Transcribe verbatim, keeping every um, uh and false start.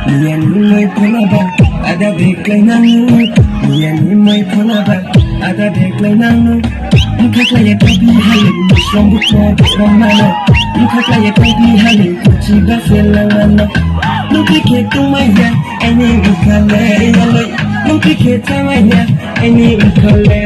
Miyan ni mai phana ba, ada beklai nang. Miyan ni mai phana ba, ada beklai nang. Mukha khlaiya topi hai, musong bukmo bukmo mano. Mukha khlaiya topi hai, kuchi ba selang mano. Mukha khe tungmai ya, aini mukha le yaloi. Mukha khe tungmai ya, aini mukha le.